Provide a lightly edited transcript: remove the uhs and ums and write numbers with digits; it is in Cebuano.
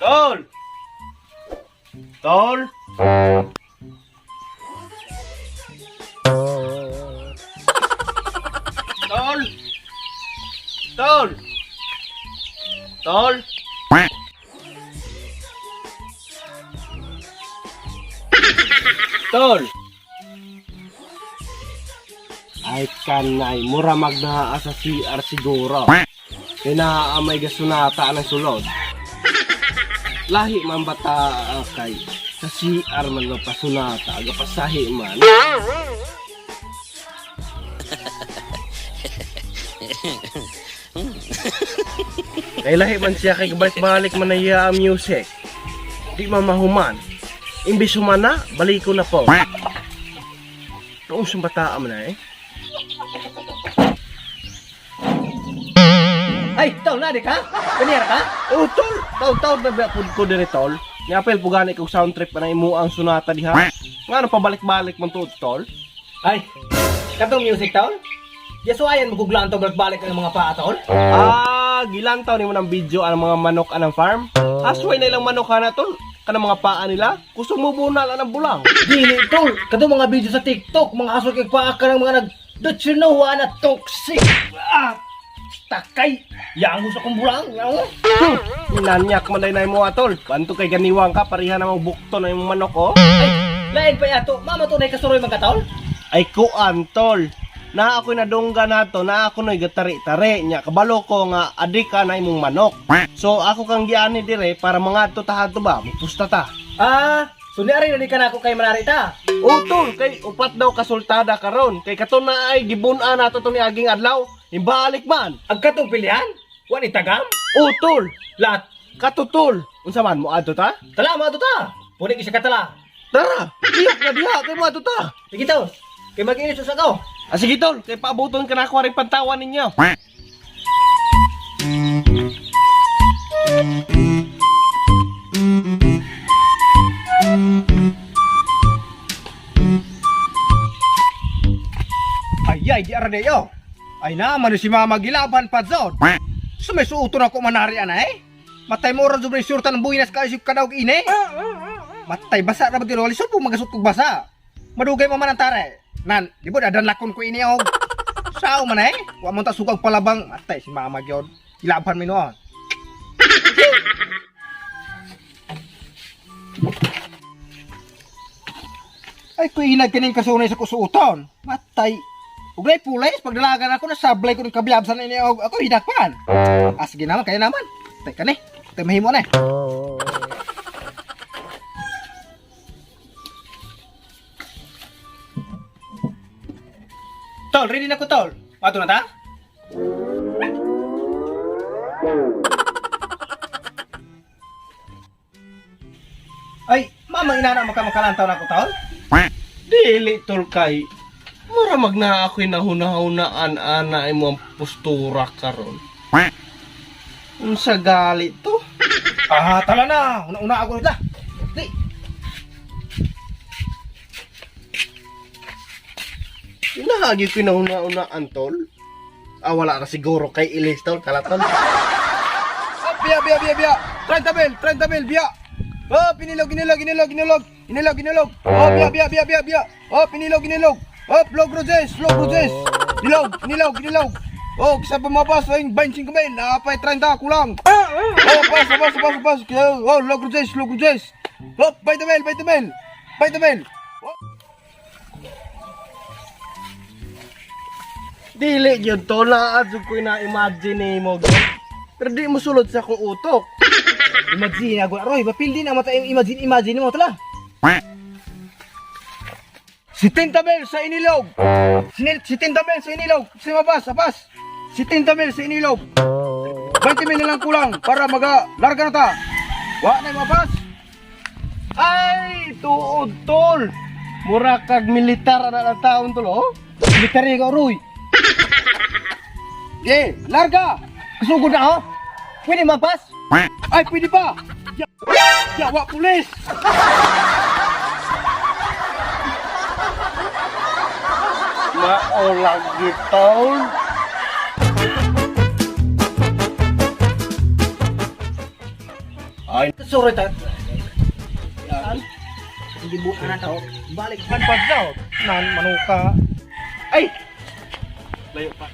Tol! Tol! Tol! Tol! Tol! Tol! Ay kanay, mura magnaa sa CR siguro. Kaya naa may gasunata ng sulod. Lahi man bata kay sa CR man magpasunata, agapasahi man. Kay lahi man siya kay balik-balik man na iya ang music. Di man mahuman. Imbis humana, balik ko na po. Noong sumbataan man na eh. Ay, tol, nadi ka? Kanira ka? Oh, tol! Taw-taw na ba pud ko dire, tol? Niapel po gani kog sound trip na imo ang sunata diha. Nga ano pabalik-balik man tuod, tol? Ay, katong music, tol? Yasuayan mo kuglaan to balik-balik ang mga paa, tol? Ah, gilantaw nimo ng video ang mga manok anang farm. Asway na ilang manok na tol. Kanang mga paa nila, kusog mo bunal anang bulang. Dili, tol. Katong mga video sa TikTok, mga aso kay paa ka ng mga nag... Don't you know, ana toxic? Ah, takay. Yang sa kong bulang, yang. Inanyak man day na mo atol. Banto kay ganiwang ka pareha na mong bukto na imong manok oh. Ay, lain pa yato. Mama to na kasuroy mga tol. Ay kuan tol. Na ako'y nadungga nato, na ako no'y gatari-tari nya kabalo ko nga adik ka na imong manok. So ako kang giani dire para mangadto ta hadto ba, mupusta ta. Ah, so ni ari na di ka na ako kay manarita. O tol, kay upat daw kasultada karon. Kay kato na ay gibun-an nato to ni aging adlaw. Imbalik man. Ang katong pilihan, wa ni tagam. O tol, Lahat. katutol. Unsa man mo adto ta? Tala, mga ta. Puni ka siya katala. Tara, iyok na diha kay mo adto ta. Sige tol, kay mag-inis sa ko. Ah, sige tol, kay paabuton ka na ako rin pantawan ninyo. Ay, ay, di arade yo. Ay naman si mama gilaban pa zon. So may suoto na ko manari ana eh. Matay mo ron sobre surta ng buhinas ka isip kadaog ine. Matay basa ra ba giro lisod po magasot kog basa. Madugay pa man ang tare. Nan, di ba dadan lakon ko ini og. Sao man eh? Wa man ta sugag palabang. Matay si mama gyud. Gilaban mi noon. Ay, kuy hinag kining kasunay sa kusuoton. Matay. Uglay pulis, pagdalagan ako, nasablay ko ng kabyabsan ini og ako hidakpan. Ah, sige naman, kaya naman. Teka ni, tay mahimo na eh. Tol, ready na ko tol. Ato na ta? Ay, mama inana makamakalantaw na ko tol. Dili tol kay mura magna ako'y nahuna-hunaan ana imo ang postura karon. Unsa gali to? Ah, tala na. Una-una ako nila. Di. Inahagi ko'y nahuna-hunaan tol. Ah, wala ra siguro kay Ilis tol, kalatol. Ah, biya, biya, biya, biya. 30 mil, 30 mil, biya. Oh, pinilog, inilog, inilog, inilog. Inilog, inilog. Oh, biya, biya, biya, biya, biya. Oh, pinilog, inilog. Oh, log Roses, log Roses. Nilog, nilog, nilog. Oh, sa bumabas, ay 25 mil. Napay 30, kulang. Oh, pas, pas, pas, pas. Oh, log Roses, log Roses. Oh, 20 mil, 20 mil. 20 mil. Dili gyud tol, naa jud ko'y na-imagine nimo gyud. Pero di mo sulod sa akong utok. Imagine ako Roy, bapil din ang mata yung imagine imagine mo tala. 70 mil sa inilog. 70 mil sa inilog. Si mabas, apas. 70 mil sa inilog. 20 mil na lang kulang para maga larga na ta. Wa na mabas. Ay, tuod tol. Mura kag militar na ang taon tol, oh. Military ka Roy. Eh, larga. Kasugod na oh. Pwede mapas? Ay, pwede pa. Ya, ya wa pulis. Maolag tol. Ay, Sorry ta. Hindi buka na to. Balik pan daw. Nan manuka. Ay! Layo pa.